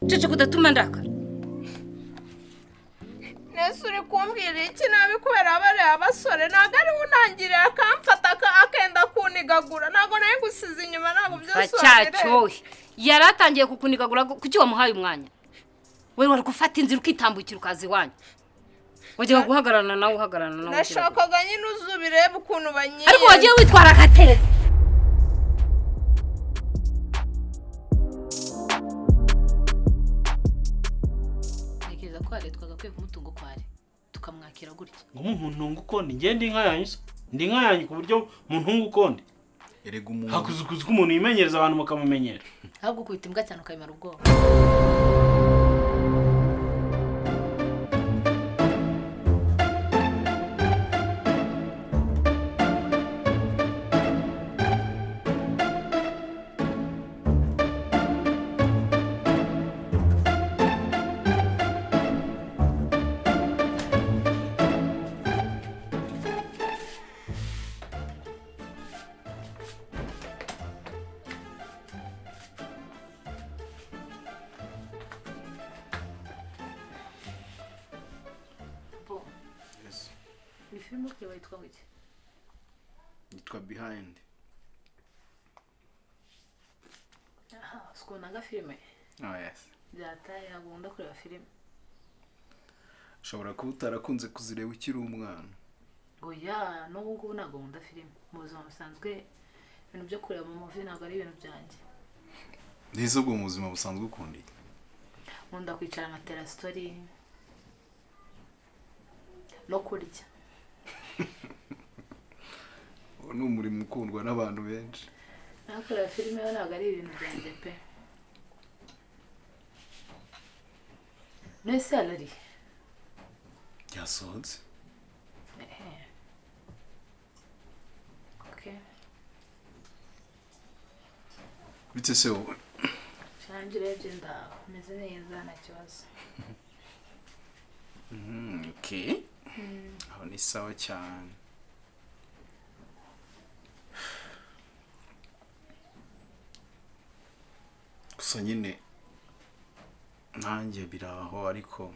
Ceceka udatuma ndakara. Nese uri kumbwira iki nabi kubera bariya abasore? Ntabwo ari we untangiriye akamfata akenda kunigagura. Ntabwo nari gusiza inyuma, ntabwo byose wabireba. Cyohe yari atangiye kukunigagura, kuki wamuhaye umwanya? We wari gufata inzira ukitambukira ukaza iwanyu, wajyaga guhagararana nawe, uhagararana nawe. Nashakaga nyine uzubirebe ukuntu banyiye. Ariko wagiye witwara agatereza. Ntekereza ko hari twagakwiye kumutunga uko ari, tukamwakira gutya. Ngo umuntu ukundi, njye ndi inka yanyu se? Ndi inka yanyu ku buryo muntunga ukundi? Erega umuntu Hakuze ko umuntu yimenyereza abantu mukamumenyera. Ahubwo ukubita imbwa cyane ukayimara ubwoba. Bo, Yes. iyi filime uri kureba yitwa ngo iki? Yitwa Behind. Aha, si ukubona filime? Oh yes. Byataye, ntabwo nkunda kureba filime. Ushobora kuba utarakunze kuzireba ukiri umwana. Oya, n'ubu ngubu ntabwo nkunda filime. Mu buzima busanzwe ibintu byo kureba mu movie ntabwo ari ibintu byanjye. Neza, ubwo mu buzima busanzwe ukunda iki? Nkunda kwicara nkatera story no kurya. Uwo ni umurimo ukundwa n'abantu benshi. Naho kureba filime yo ntabwo ari ibintu byanjye pe. Nese arari? Yasohotse. Okay. Bitse se wowe? Shanjye urebye ndaho meze neza, nta kibazo. Okay. Aho ni sawa cyane. Gusa nyine nanjye biraho, ariko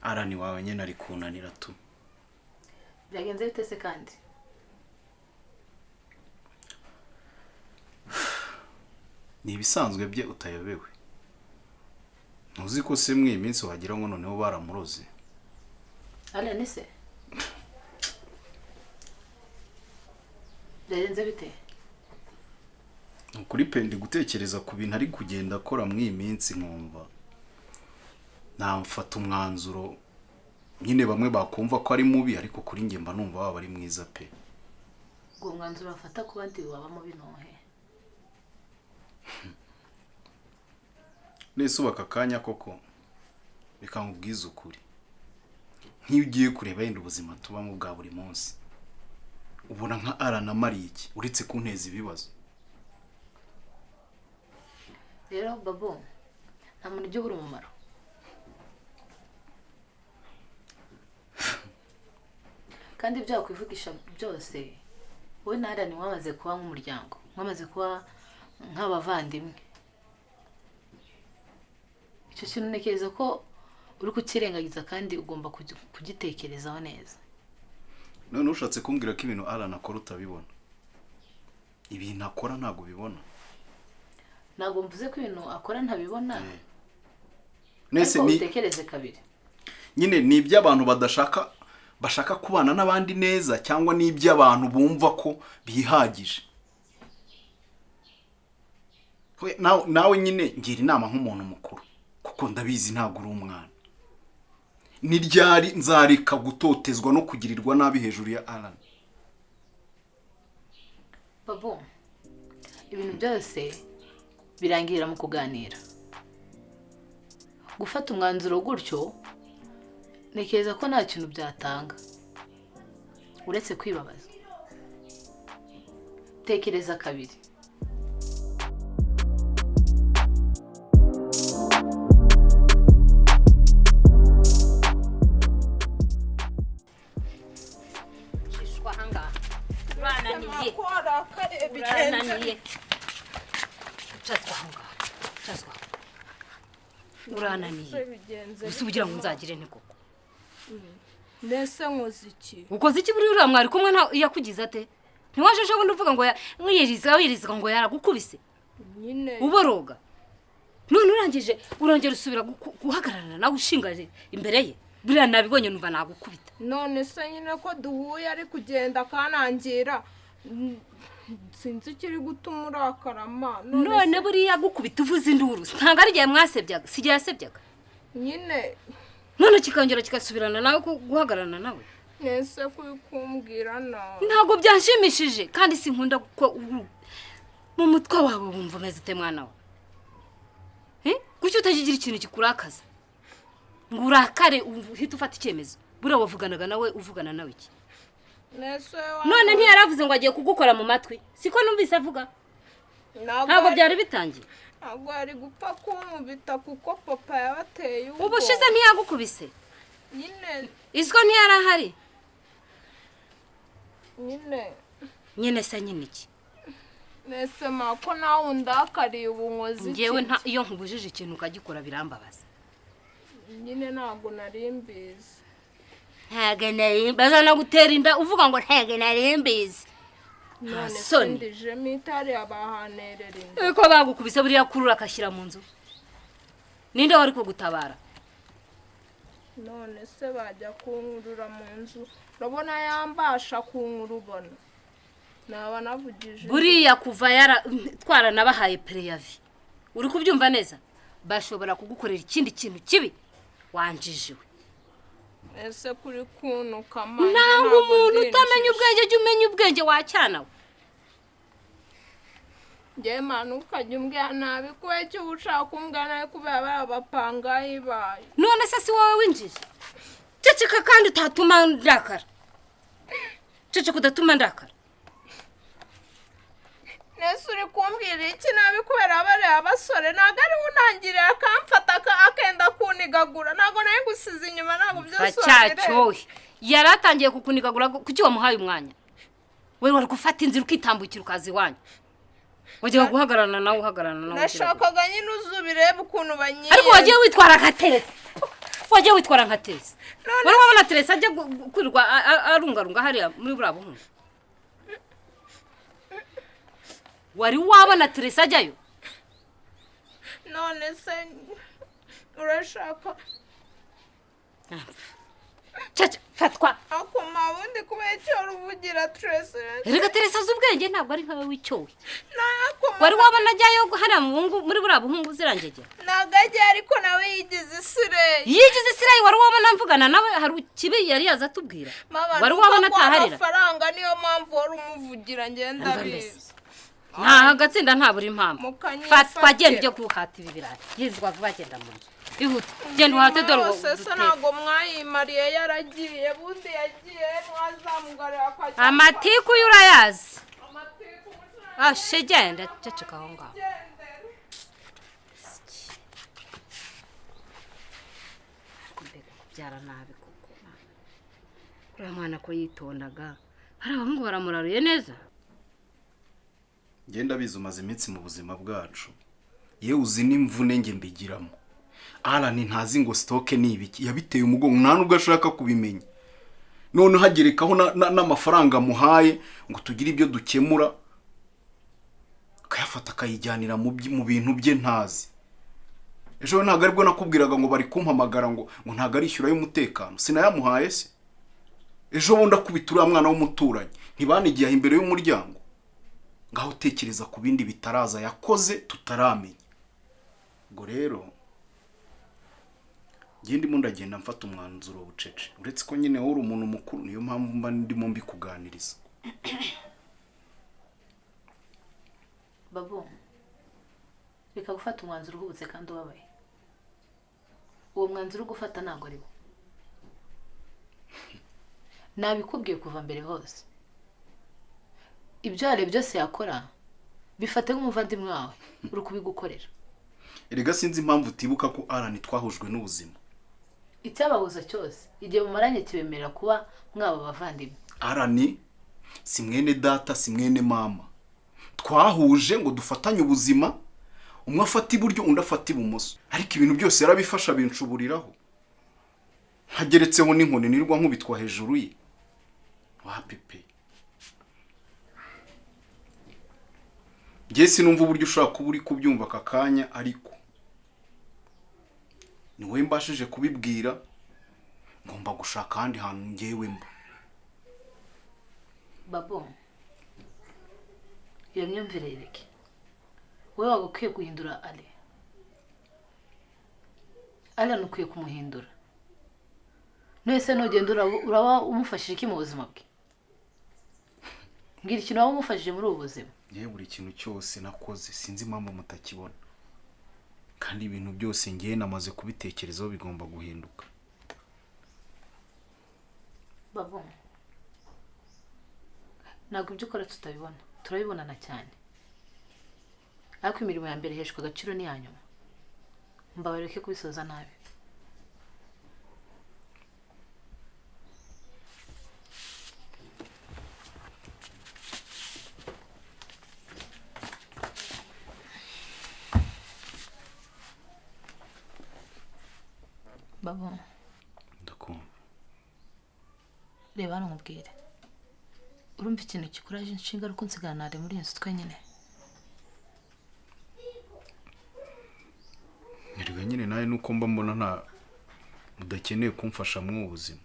arani wawe nyine ari kunanira tu. Byagenze bite se kandi? Ni ibisanzwe bye utayobewe. Ntuzi ko se mw'iyi minsi wagira ngo noneho baramuroze. Alani se? Byagenze bite? Ni ukuri pe, ndi gutekereza ku bintu ari kugenda akora mw'iyi minsi nkumva namfata umwanzuro nyine. Bamwe bakumva ko ari mubi, ariko kuri njye mba numva waba ari mwiza pe. Ubwo mwanzuro wafata ku bandi waba mubi nohe? Nese ubaka akanya koko, reka nkubwize ukuri. Nk'iyo ugiye kureba yenda ubuzima tubamo bwa buri munsi, ubona nka aranamariye iki uretse kunteza ibibazo? Rero babo, nta muntu ujya ubura umumaro. Kandi ibyo wakwivugisha byose, wowe na Alani mwamaze kuba nk'umuryango, mwamaze kuba nk'abavandimwe. Icyo kintu ntekereza ko uri kukirengagiza kandi ugomba kugitekerezaho neza. None ushatse kumbwira ko ibintu Alan akora utabibona? Ibintu akora ntabwo ubibona? Ntabwo mvuze ko ibintu akora ntabibona. Nese ariko ni utekereze kabiri. Nyine ni iby'abantu badashaka, bashaka kubana n'abandi neza, cyangwa ni iby'abantu bumva ko bihagije? We, nawe nyine ngira inama nk'umuntu mukuru, kuko ndabizi ntabwo uri umwana. Ni ryari nzareka gutotezwa no kugirirwa nabi hejuru ya Alan? Babo, ibintu byose birangirira mu kuganira. Gufata umwanzuro gutyo ntekereza ko nta kintu byatanga uretse kwibabaza. Tekereza kabiri. Shishwa ahangaha. Urananiye. Ko warakaye bigenze Urananiye. Cazwa ahangaha. Icazwa. Urananiye. Bigenze Gusa ugira ngo nzagire nte koko? Nese nkoze iki? Ukoze iki? Buriya uriya mwari kumwe nta yakugize ate? Ntiwaje ejo bundi uvuga ngo wiyiriza wiyirizwa ngo yaragukubise Nyine uboroga, none urangije urongera usubira guhagararana nawe ushingaje imbere ye. Buriya nabibonye numva nagukubita. None se nyine ko duhuye ari kugenda akanangira, sinzi ikiri gutuma urakara ma. None buriya gukubita uvuze induru, ntabwo ari igihe mwasebyaga, si igihe yasebyaga? Nyine None kikongera kigasubirana nawe guhagararana nawe. Nese kubikumbwira nawe? Ntabwo byanshimishije, kandi sinkunda ko mu mutwe wawe wumva umeze ute, mwana we? Eh? Kuki utakigira ikintu kikurakaza ngo urakare uhite ufata icyemezo? Buriya wavuganaga nawe, uvugana nawe iki? Nese None ntiyaravuze ngo agiye kugukora mu matwi? Siko numvise avuga? Ntabwo byari bitangiye. Ntabwo yari gupfa kunkubita kuko papa yabateye ubwoba. Ubushize ntiyagukubise? Nyine Isiko ntiyari ahari? Nyine Nyine se nyine iki? Nese ma, ko nawe undakariye ubu, nkoze iki? Ngewe nta iyo nkubujije ikintu ukagikora birambabaza. Nyine ntabwo nari mbizi. Ntabwo nari bazanagutera inda uvuga ngo ntabwo nari mbizi. None Soni. sindijemo itari abahanerera inda. Ko bagukubise buriya kurura akashyira mu nzu, ninde wari kugutabara? None se bajya kunkurura mu nzu, urabona yambasha kunkurubona? Naba navugije. Buriya kuva yara twaranabahaye préavis, uri kubyumva neza, bashobora kugukorera ikindi kintu kibi, wanjijiwe. Ese kuri kunuka? Ntabwo umuntu utamenya ubwenge, jya umenya ubwenge wacyana we. Njyewe manu ukajya umbwira nabi kubera icyo uba ushaka kumbwira nabi, kubera bariya bapangayi bayo. None se si wowe winjije? Ceceka kandi utatuma ndakara, ceceka udatuma ndakara. Nese uri kumbwira iki nabi kubera bariya basore? Ntabwo ari we untangiriye akamfata akenda kunigagura. Ntabwo nari gusiza inyuma, ntabwo byose wabireba. Cyohe yari atangiye kukunigagura, kuki wamuhaye umwanya? We wari gufata inzira ukitambukira ukaza iwanyu, wajyaga guhagararana nawe, uhagararana nawe ugira gutya. Nashakaga nyine uzubirebe ukuntu banyiye. Ariko wagiye witwara nka Teresa, wagiye witwara nka Teresa. None Wari wabona Teresa ajya kwirirwa arungarunga hariya muri buriya buhungu? Wari wabona Teresa ajyayo? None se urashaka Caca fatwa. Akoma ubundi kubera icyo uvugira Teresa? Erega Teresa azi ubwenge, ntabwo ari nkawe w'icyohe. Nakoma. Wari wabona ajyayo hariya mu buhungu, muri buriya buhungu zirangegera? Ntabwo ajya, ariko nawe yigize isireyi. Yigize isireyi? Wari wabona mvugana nawe? Hari ikibi yari yaza atubwira? Mama, Wari nuko wabona aguha ataharira? amafaranga, niyo mpamvu wari umuvugira, ngenda Umva mbese. abizi. Nta agatsinda ntabura impamvu. Mukanyifatira. Fatwa, genda ujye kuhata ibi birayi, yizwa vuba, genda mu nzu, ihute, genda uhate, dore ubu Yose se duteke. ntabwo mwayimariye, yaragiye bundi yagiye mwazamugarira akajya. Amatiku yo urayazi. Amatiku. Ashe, genda, ceceka aho ngaho. Ugendera. Ariko mbega kubyara nabi koko! Uriya mwana ko yitondaga, hari abahungu baramuraruye neza. Ngenda bizi, umaze iminsi mu buzima bwacu, yewe uzi n'imvune nge mbigiramo. Alan ntazi ngo stock ni ibiki, yabiteye umugongo, nta nubwo ashaka kubimenya. None hagerekaho n'amafaranga amuhaye ngo tugire ibyo dukemura, akayafata akayijyanira mu bintu bye ntazi. Ejo ntabwo aribwo nakubwiraga ngo bari kumpamagara ngo ntabwo arishyura y'umutekano, sinayamuhaye se? Ejo bundi akubita uriya mwana w'umuturanyi, ntibanigiye aho imbere y'umuryango. Ngaho tekereza ku bindi bitaraza yakoze tutaramenya. Ubwo rero njye ndimo ndagenda mfata umwanzuro bucece, uretse ko nyine wowe uri umuntu mukuru, niyo mpamvu mba ndimo mbikuganiriza. Babu, reka gufata umwanzuro uhubutse kandi ubabaye. Uwo mwanzuro uri gufata ntabwo ari wo. Nabikubwiye kuva mbere hose, ibyo yareba byose yakora, bifate nk'umuvandimwe wawe uri kubigukorera. Erega sinzi impamvu utibuka ko Alan twahujwe n'ubuzima. Icyabahuza cyose, igihe mumaranye kibemerera kuba mwaba abavandimwe. Alan si mwene data, si mwene mama. Twahuje ngo dufatanye ubuzima. Umwe afata iburyo, undi afata ibumoso, ariko ibintu byose yarabifasha binshuburiraho, ntageretseho n'inkoni nirwa nkubitwa hejuru ye. Wapi pe, njye sinumva uburyo ushobora kuba uri kubyumva aka kanya, ariko ni wowe mbashije kubibwira. Ngomba gushaka ahandi hantu ngewe mba. Babo, iyo myumvire yereke wowe wagakwiye guhindura Ale. Allan ukwiye kumuhindura. Nese nugenda uraba umufashije iki mu buzima bwe? Mbwira ikintu waba umufashije muri ubu buzima. Yewe, buri kintu cyose nakoze sinzi impamvu mutakibona, kandi ibintu byose ngewe namaze kubitekerezaho bigomba guhinduka. Babo, ntabwo ibyo ukora tutabibona, turabibonana cyane, ariko imirimo ya mbere iheshwa agaciro n'iya nyuma. Mbabareke kubisoza nabi. Babo, Ndakumva. Reba hano nkubwire, urumva ikintu gikuraje inshinga ari uko nsigara nare muri iyi nzu twenyine? Erega nyine nawe nuko mba mbona nta mudakeneye kumfasha muri ubu buzima,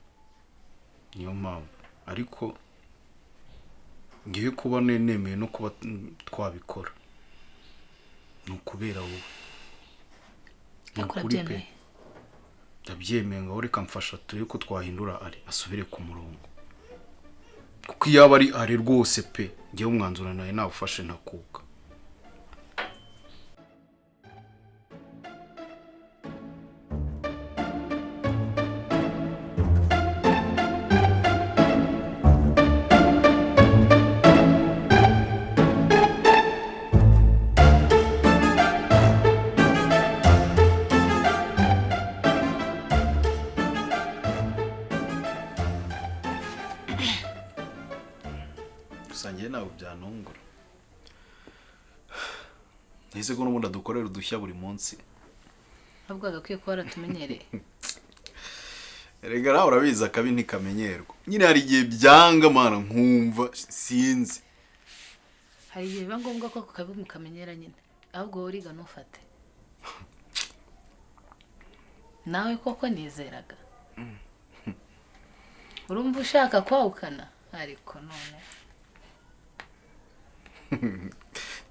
niyo mpamvu. Ariko ngiye kuba nemeye no kuba twabikora ni ukubera wowe. Ni Ariko ukuri pe. urabyemeye? Ndabyemeye. Ngaho reka mfasha turebe ko twahindura ari asubire ku murongo, kuko iyo aba ari ari rwose pe, ngewe umwanzuro nawe nawufashe ntakuka. Gusa njyewe ntabwo byantungura, ese ko n'ubundi adukorera udushya buri munsi. Ahubwo agakwiye kuba yaratumenyereye. Erega nawe urabizi, akabi ntikamenyerwa nyine. Hari igihe byanga mana nkumva sinzi. Hari igihe biba ngombwa ko ako kabi mukamenyera nyine, ahubwo wowe uriga ntufate. Nawe koko nizeraga urumva ushaka kwawukana, ariko none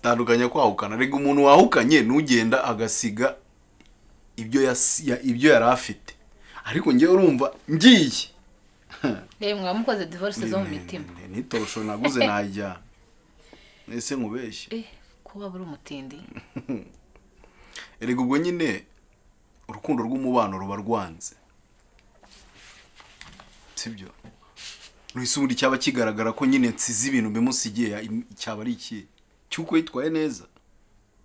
Tandukanya kwahukana. Rega umuntu wahukanye n'ugenda agasiga ibyo ibyo yari afite, ariko njyewe urumva ngiye. Reba, mwaba mukoze divorce zo mu mitima. N'itorosho naguze najyana, ese nkubeshye? Eh, ko waba uri umutindi. Erega ubwo nyine urukundo rw'umubano ruba rwanze, sibyo? Nahise ubundi cyaba kigaragara ko nyine nsize ibintu bimusigiye, cyaba ari ikihe cy'uko yitwaye neza?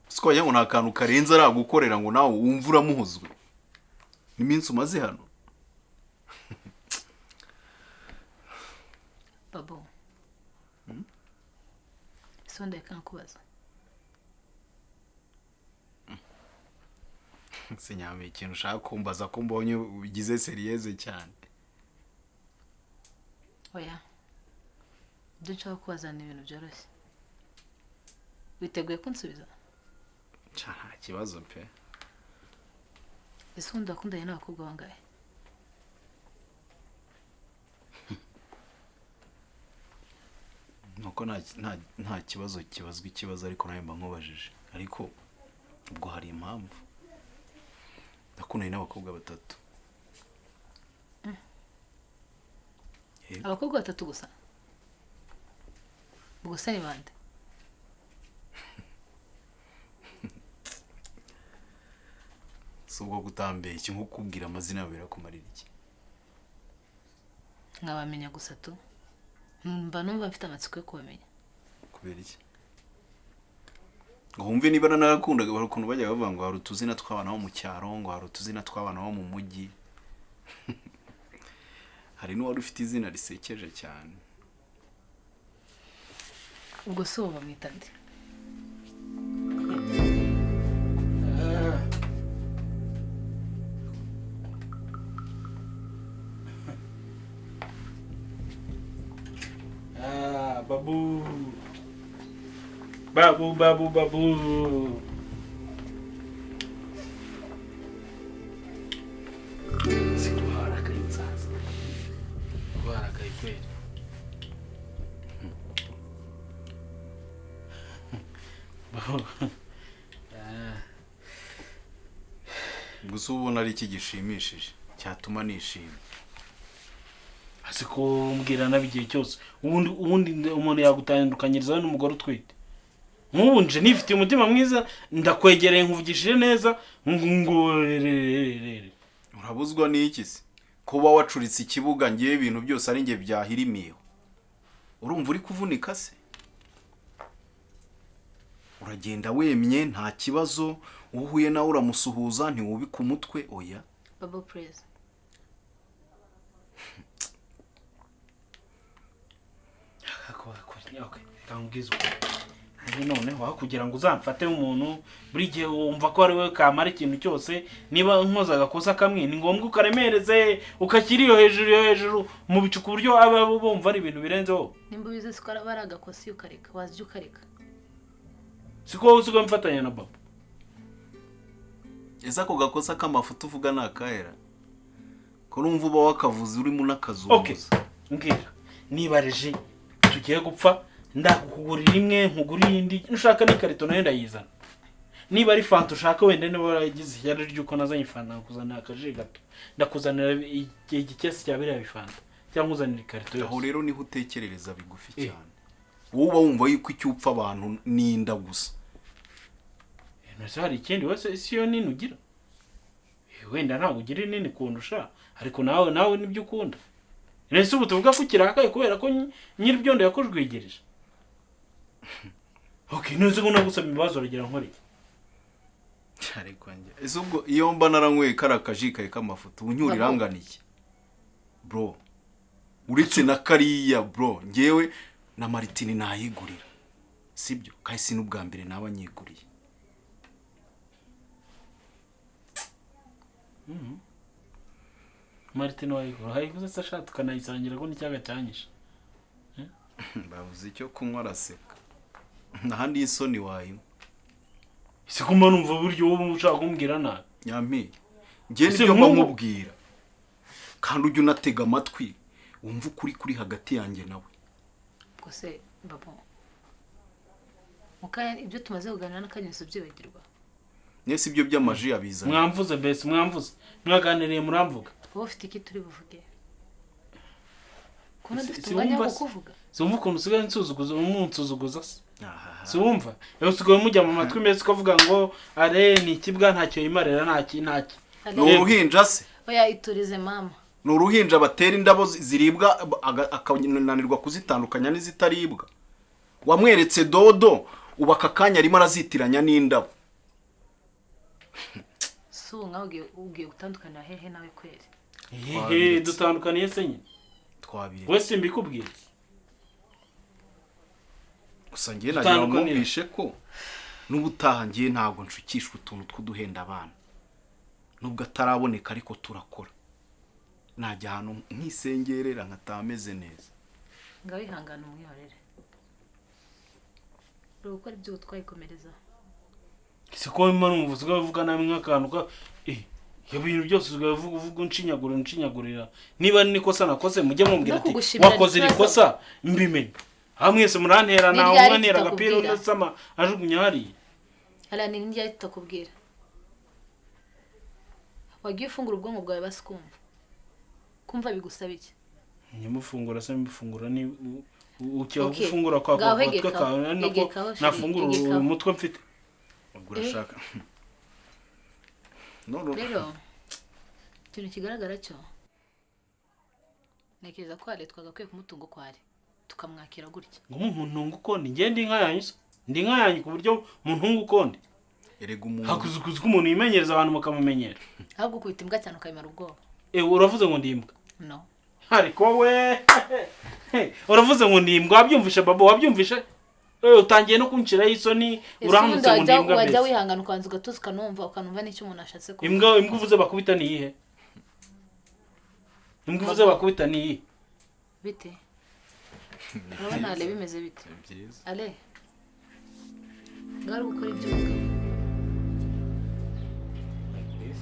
Siko wagira ngo nta kantu karenze aragukorera ngo nawe wumve uramuhuzwe n'iminsi umaze hano. Babo, ese wenda reka nkubaza. Sinyamye ikintu ushaka kumbaza ko mbonye ugize sérieuse cyane. Oya, ibyo nshaka kubaza ni ibintu byoroshye. Witeguye kunsubiza? Nca, nta kibazo pe. Ese ubundi wakundanye n'abakobwa bangahe? Nuko nta kibazo kibazwa ikibazo, ariko nawe mba nkubajije, ariko ubwo hari impamvu. Nakundanye n'abakobwa batatu. Yego. Abakobwa batatu gusa? Ubwo se ni bande? Si ubwo gutambeshya nko kubwira amazina yabo birakumarira iki? Nkabamenya gusa tu, mba numva mfite amatsiko yo kubamenya. Kubera iki? Ngo wumve niba narakundaga? Hari ukuntu bajya bavuga ngo hari utuzina tw'abana bo mu cyaro, ngo hari utuzina tw'abana bo mu mujyi. Hari n'uwari ufite izina risekeje cyane. Ubwo si uwo bamwita nde? Babu babu babu. Sikuharakaye musaza. Warakaye kweli. Gusa ubona ari iki gishimishije cyatuma nishima? Ase ko umbwira nabi igihe cyose, ubundi umuntu yagutandukanyiriza n'umugore utwite. Nk'ubu nje nifitiye umutima mwiza, ndakwegereye nkuvugishije neza, ngo Urabuzwa n'iki se? Kuba wacuritse ikibuga ngiye ibintu byose ari nge byahirimiyeho. Urumva uri kuvunika se? Uragenda wemye nta kibazo, uhuye nawe uramusuhuza ntiwubika umutwe, oya. Babo please. Noneho aho kugira ngo uzamfate umuntu buri gihe wumva ko ari wowe kamara ikintu cyose, niba nkoza agakosa kamwe ni ngombwa ukaremereze ukakiri iyo hejuru iyo hejuru mu bicu ku buryo aba bumva ari ibintu birenzeho. Nimba ubizi ko ari agakosa ukareka, wazijya ukareka. Siko wowe usigaye mfatanya na baba. Ese ako gakosa k'amafuta uvuga ni akahera? Ko numva uba wakavuze urimo unakazunguza. Okay, mbwira niba reje tugiye gupfa, ndakugurira imwe nkugurira indi, nushaka n'ikarito nayo ndayizana. Niba ari fanta ushaka wenda niba waragize ishyari ry'uko nazanye fanta nkakuzanira akaji gato, ndakuzanira igikesi cya biriya bifanta cyangwa uzanira ikarito yose. Aho rero niho utekerereza bigufi cyane. Wowe uba wumva yuko icyo upfa abantu ni inda gusa. Ese hari ikindi wese isi yo nini ugira? Wenda ntabwo ugira nini kundusha, ariko nawe nibyo ukunda. Ese ubu tuvuga ko kirakaye kubera ko nyir'ibyondo yakujwigereje? Okay, ntuzi ko nagusaba imbabazi uragira nkore iki? Ariko njye ese ubwo iyo mba naranyweye kara kaji kaye k'amafuta ubu nyura irangana iki? Bro, uretse na kariya bro, njyewe na Martini nayigurira. Sibyo, kandi si n'ubwa mbere naba nyiguriye. Martini wayigura, hayiguze se ashaka tukanayisangira ko n'icyaga cyanyishe. Bavuze icyo kunywa araseka. Nahandi isoni wayinywa. Ese ko mba numva uburyo wowe ushaka kumbwira nabi? Nyampi, njye nibyo mba nkubwira. Kandi ujye unatega amatwi wumva ukuri kuri hagati yanjye nawe. Kose babo, mukaya ibyo tumaze kuganira n'akanyuso byibagirwa. Nese ibyo by'amaji abizana. Mwamvuze mbese mwamvuze. Mwaganiriye muramvuga. Wowe ufite iki turi buvuge? Kubona dufite umwanya wo kuvuga. Siwumva ukuntu usigaye nsuzuguza umunsuzuguza se? Siwumva? Iyo usigaye mujya mu matwi mbese ukavuga ngo are ni ikibwa ntacyo yimarira ntaki ntaki. Ni uruhinja se? Oya iturize mama. Ni uruhinja batera indabo ziribwa akananirwa kuzitandukanya n'izitaribwa. Wamweretse dodo ubaka akanya arimo arazitiranya n'indabo. So nkawe ugiye gutandukana hehe nawe kweri? Hehe dutandukaniye se nyine? Twabiretse. Wese mbikubwiye. Gusa ngiye nagira mwumvishe ko n'ubutaha ngiye ntabwo nshukishwa utuntu tw'uduhenda abana. Nubwo ataraboneka ariko turakora. Najya ahantu nkisengerera nkataha ameze neza. Ngaho ihangane umwihorere. Uri gukora ibyo utwayikomereza. Siko mba numva usigaye uvuga nabi nk'akantu ka ibyo bintu byose usigaye uvuga unshinyagurira. Niba nikosa nakoze mujye mumbwira ati wakoze iri kosa mbimenye. Aho mwese murantera nawe umwanera agapira undasama ajugunya hariya. Hariya ni ryari tutakubwira? Wagiye ufungura ubwonko bwawe basi kumva. Kumva bigusaba iki? Nyamufungura se mbifungura ni ukiye gufungura kwa kwa kawe nako nafungura umutwe mfite. Ubwo urashaka. No. Rero ikintu kigaragara cyo ntekereza ko hari twagakwiye kumutunga uko ari tukamwakira gutya. Ngo umuntu uko ndi ngiye ndi inka yanyu se? Ndi inka yanyu ku buryo umuntu uko ndi. Erega umuntu hakuzukuza umuntu yimenyereza abantu mukamumenyera. Ahubwo ukubita imbwa cyane ukayimara ubwoba. Uravuze ngo ndi imbwa? No. Ariko we uravuze ngo ndi imbwa, wabyumvishe babo, wabyumvishe? Utangiye no kunshiraho isoni, uramutse ngo ndi imbwa mbese. Wajya wihangana ukanza ugatuza ukanumva n'icyo umuntu ashatse kuvuga. Imbwa uvuze bakubita ni iyihe? Imbwa uvuze bakubita ni iyihe? Bite? Urabona ale bimeze bite? Ale. Ngaho gukora iby'ubugabo. Like this.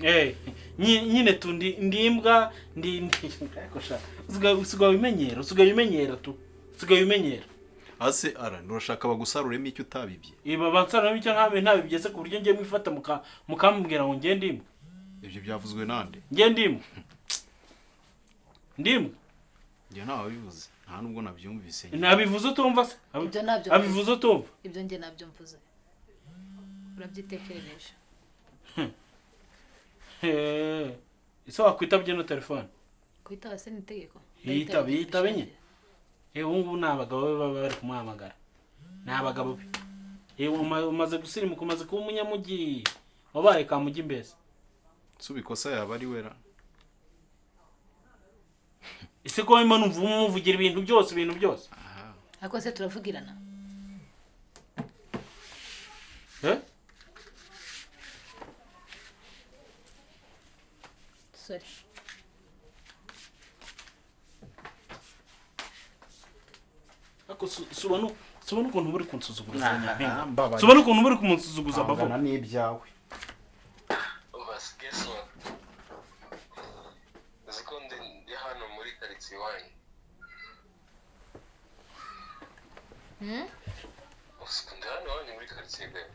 Eh, nyine tu ndi imbwa, ndi ariko sha, usigaye umenyera, usigaye umenyera tu, usigaye umenyera. Ase ara nurashaka bagusaruremo icyo utabibye? Iba bansaruramo icyo ntabe ntabibyese ku buryo ngiye mwifata mukamubwira ngo ngiye ndimwe. Ibyo byavuzwe nande? Ngiye ndimwe. Ndimwe. Njye ntawabivuze, nta nubwo nabyumvise. Nabivuze utumva se? Ibyo ntabyo. Abivuze utumva. Ibyo njye nabyo mvuze, urabyitekerereje. Ese wakwitabye no telefone? Kwitaba se ni itegeko? Yitabe, yitabe nyine. Ubu ngubu ni abagabo be baba bari kumuhamagara. Ni abagabo be. Umaze gusirimuka, umaze kuba umunyamujyi. Wabaye kamugi mbese. Si ubikosa yaba ari wera. Ese ko wema numva umuvugira ibintu byose, ibintu byose. Ariko se turavugirana? Eh? Sorry. Ako subona ukuntu buri kunsuzuguza nyampinga. Mbabaye. Subona ukuntu buri kumunsuzuguza babo. Angana n'ibyawe. Guess what? Uzi ko ndi hano muri karitsiye iwanyu? Uzi ko ndi hano iwanyu muri karitsiye gahe?